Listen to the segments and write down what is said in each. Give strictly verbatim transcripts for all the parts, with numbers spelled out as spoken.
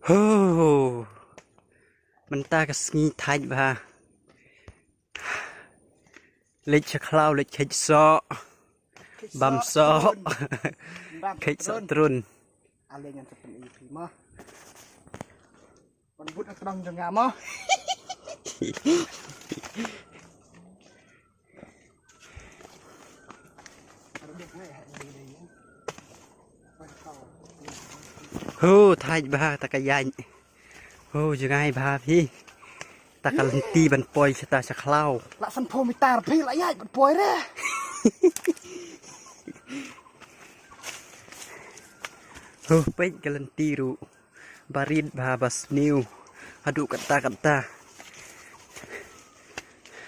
Ho, mynta ka sngi thait bha. Leit sha khlaw, leit kheit soh. Bam soh. Kheit soh trun. Ale ngan sa pyni phi mo. Ban but ha tnong jong nga mo. Ho, thait bha ta ka ïaid. Ho, jngai bha phi. Ta ka lynti ban poi shata sha khlaw. La san phew mitar phi la ïaid ban poi re. Ho, peit ka lynti ruh. Ba rit bha, ba sniew. Haduh katta katta.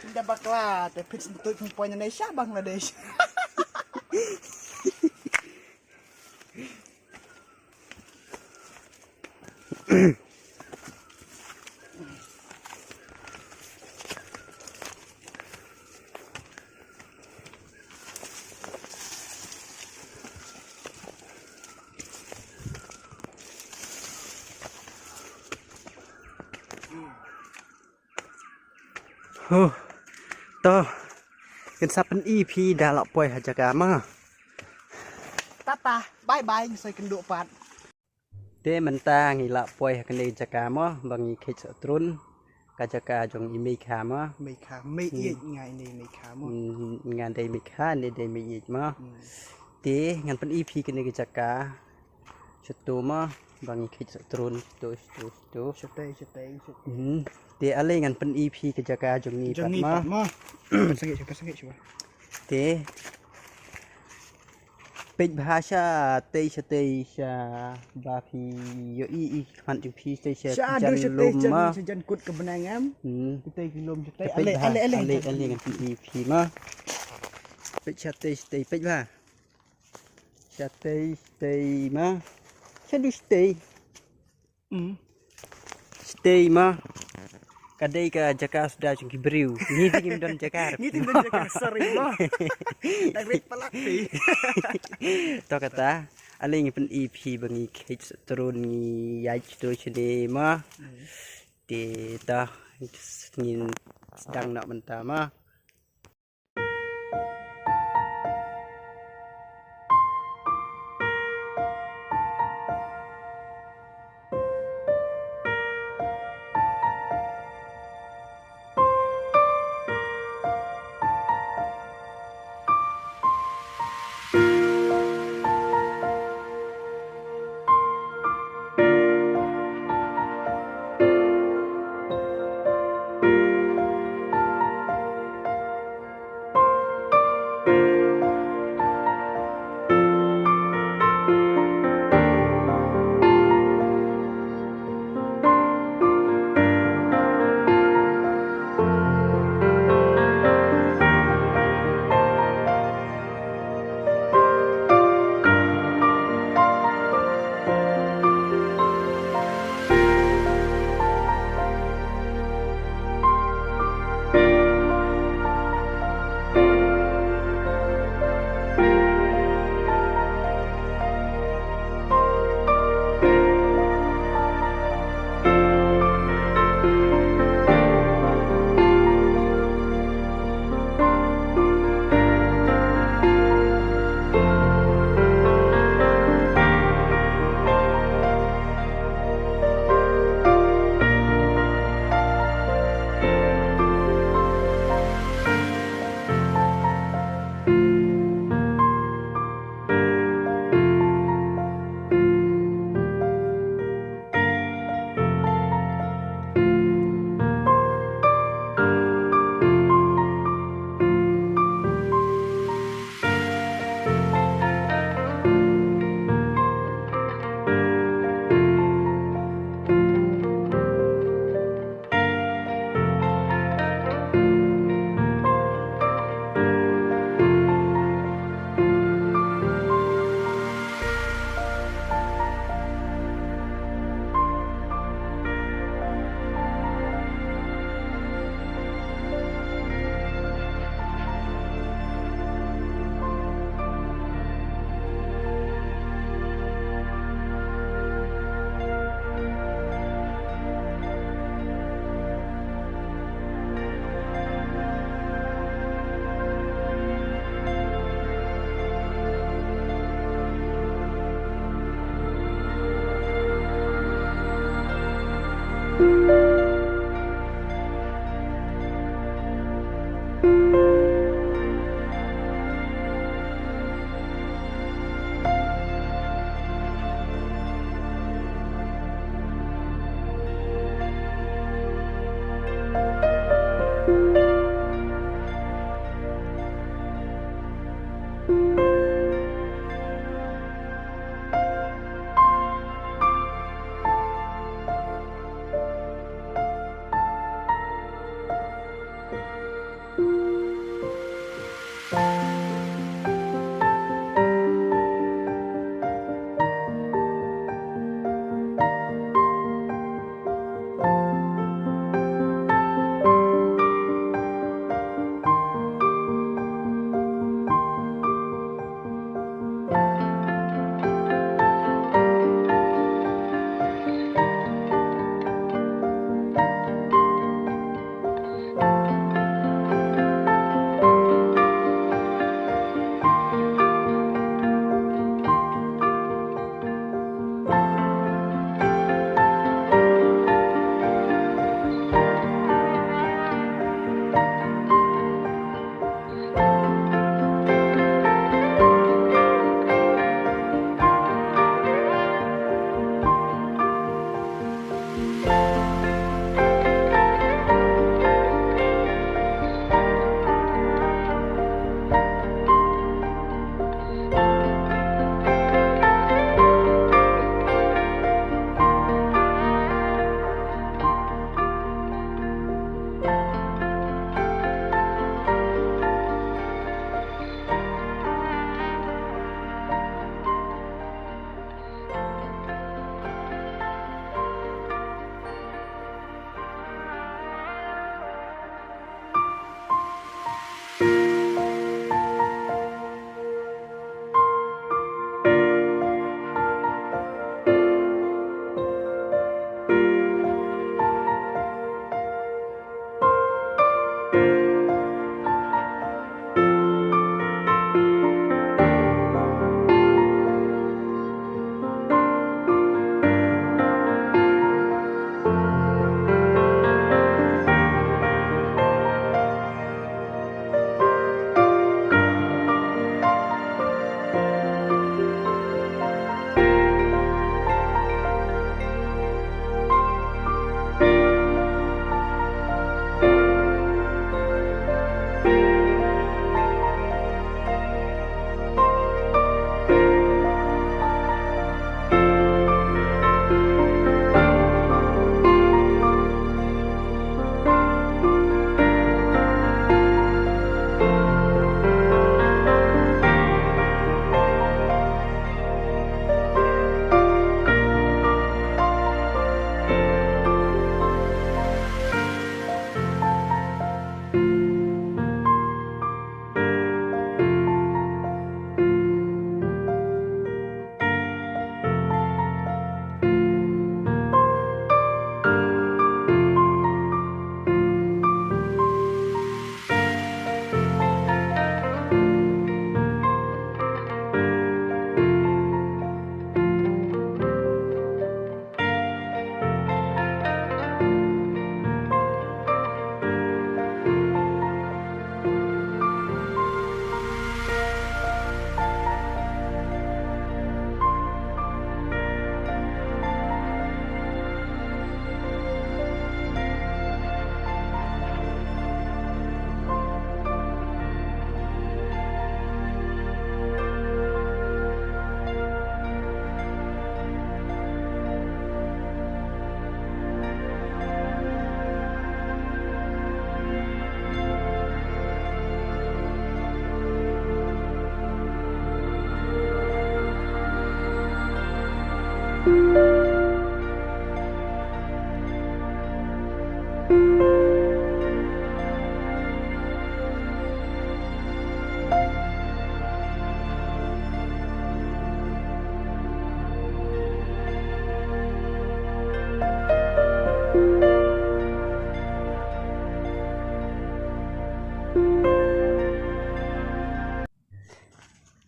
Ynda bakla te phit sentut phi poi ne sha Bangladesh. Huh. To. Ngan sa pyni phi da lah poi ha jaka ma. Tata, bye bye, ngi sa ïakynduh pat. Te mynta ngi lah poi ha kane ka jaka mo, ba ngi kheit soh trun. Ka jaka jong i Meikha mo. Meikha, Mei Hmm. Ïeit nga ine Meikha mo. Hmm, nga dei Meikha, ine dei Mei Ïeit mo. Hmm. Te ngan pyni phi kane ka jaka. Shuh tu mo, ba ngi kheit soh trun, shuh tu, shuh tu, shuh tu. Shatei, shatei, shatei. Hmm. Te ale ngan pyni phi ka jaka jong ngi Jong pat ngi mo. Pat mo. Sangeh shuh, sangeh shuh. Te. Peit bha shatei, shatei, sha ba phi ïohi i khmat jong phi shatei sha Sha jan du shatei lum jan, ma. Sha jan kut ka bneng em. Hmm. Shatei ki lum shatei. Te peit Ale, bha, ale, ale, ale, jan. Ale ngan pyni phi ma. Peit shatei, shatei, peit bha. Shatei, shatei ma. Sha du shatei. Hmm. Shatei ma. Ka dei ka jaka suda jong ki briew. Ngi te ngim don jaka. Ngi te ngim don jaka, sorry ma. Dang rit palat phi. To kata, ale ngi pyni phi ba ngi kheit soh trun, ngi ïaid shatei shane ma. Hmm. Te to, ngin sdang noh mynta ma.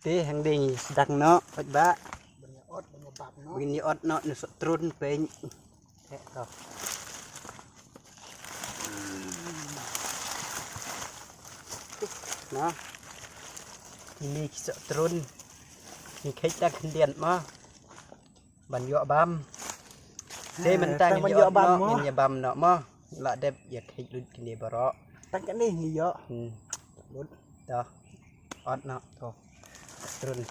Te hang dei ngi sdang noh, paidbah. Ban ïa ot noh, na soh trun pyn. Te to. Noh. Ini ki soh trun. Ngi kheit da khyndiat mo. Ban ïoh bam. Te mynta ngin ïoh bam mo. Ngin ïa bam noh mo. La dep ïa kheit lut kine baroh. Tang kane ngi ïoh. Hmm. Lut. Dah. Ot noh to. Trun.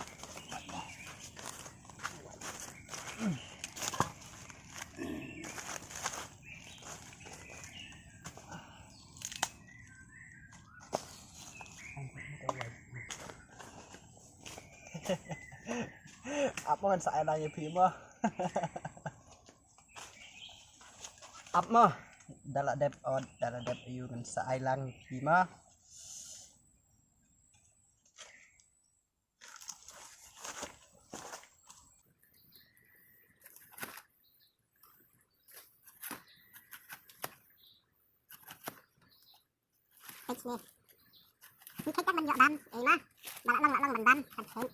Ap mo ngan sa ai lang ïa phi mo. Ap mo. Da la dep ot, da la dep ïa u ngan sa ai lang ïa phi mo. Kheit ne. Ngi kheit kan ban ïoh dam, ei ma. Ba la long la long ban dam, kan kheit.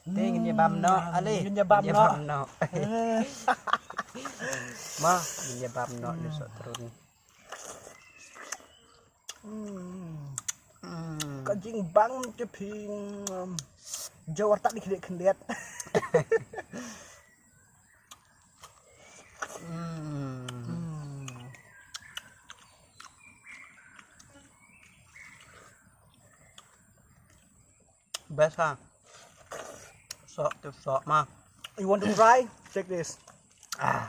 Te ngin ïa bam noh, ale. Ngin ïa bam noh. Ngin ïa bam noh. Eh. Ma, ngin ïa bam noh, ni soh trun. Hmm. Hmm. Ka jingbang te phi, um, jawar tak di khlieh khlieh. Hmm. Hmm. Best ha. Sok tu sok ma. You want to try? Check this. Ah.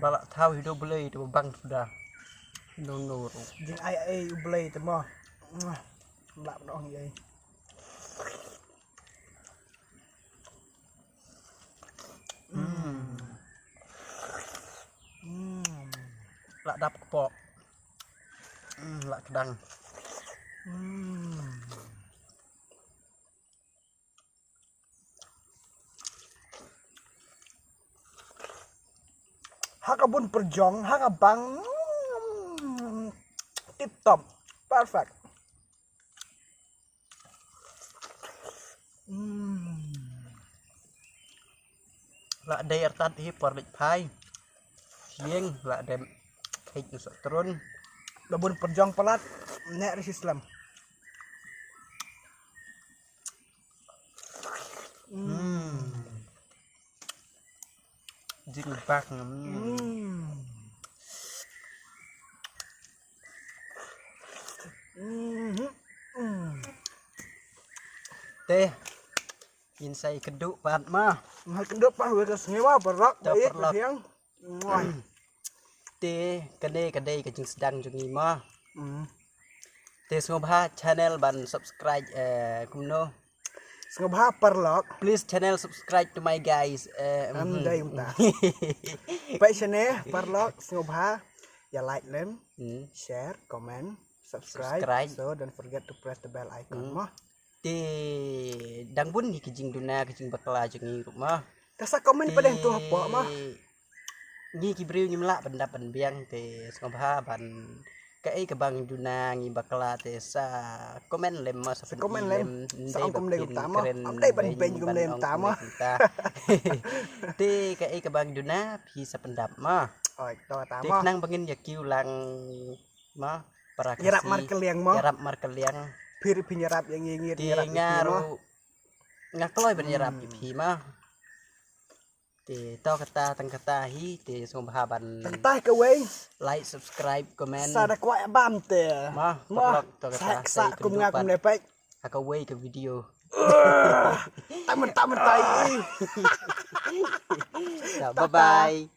Ba la thaw hi da U Blei te ba bang suda. No, no. Jing ai ai U Blei te mo. Mwah. Ba la noh hi ai. Mm. Mm. La dap kpoh. Mm, la kdang. Mm. Ha ka bun pyrjong, ha ka bang, mm, tip top, perfect. Mm. La dei artat hi por leit phai. Sieng la dei kheit nu sa trun. La bun pyrjong palat, ne ri si slem. Mm. Jingbak ngam. Mm. Mm. Mm. Te. Ngin sa ïa kynduh pat ma. Ngin ïa kynduh pat wei ka sngi ma, paralok. Te paralok. Hiang. Mwah. Te kane ka dei ka jingsdang jong ngi ma. Mm. Te sngewbha channel ban subscribe, eh, kumno. Sngewbha paralok. Please channel subscribe to my guys. Eh, em, mhm. Dei mynta. Peit shane paralok sngewbha ïa like lem, mm, share, comment, subscribe. Subscribe. So don't forget to press the bell icon, mm, mo. Te dang bun hi ki jingduna ki jingbakla jong ngi ruh mo. Te sa comment pat dei tu hapoh mo. Ngi ki briew ngim lah ban dap ban biang te sngewbha ban kaei kaba ngi duna ngi bakla te sa comment lem mo, sa comment lem. Sa ong kumne kumta mo. Am dei ban beiñ kumne kumta mo. Te kaei kaba ngi duna phi sa pyndap mo. Oi, to ta mo. Te khnang ba ngin ïa kiew lang mo. Para Khasi. Ïarap markylliang mo. Ïarap markylliang. Phi ruh phin ïarap ïa ngi, ngi ruh. Te ïarap ïa phi mo. Nga kloi ban ïarap ïa phi mo. Te to kata tang kata hi te sngewbha ban. Tang kata kawei. Like, subscribe, comment. Sa da kwah bam te. Mo, mo. To kata sa kum nga kum lepek. Ha kawei ka video. Tamen tamen tai. Bye bye.